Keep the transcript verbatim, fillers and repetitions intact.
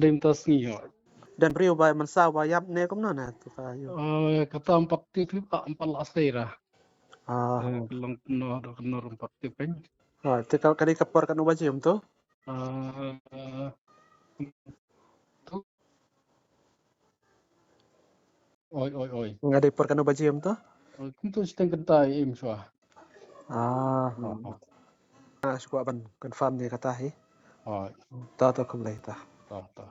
Lim ta sngi ho. Don briew ba mynsaw ba ïap ne kumno ne tu ka ïoh. Eh, kata em pat tip hi ba em pat la sei ra. Ah. Eh, long kumno da kumno em pat tip kan. Ah, te ka, ka dei ka por katno baje em tu? Ah, tu. Oi, oi, oi. Nga dei por katno baje em tu? Eh, kum tu shiteng kynta em shuwa. Ah. Ah, ah. Ah, shu kwah ban confirm ne kata hi. Oi. Ta ta khublei ta. Ta ta.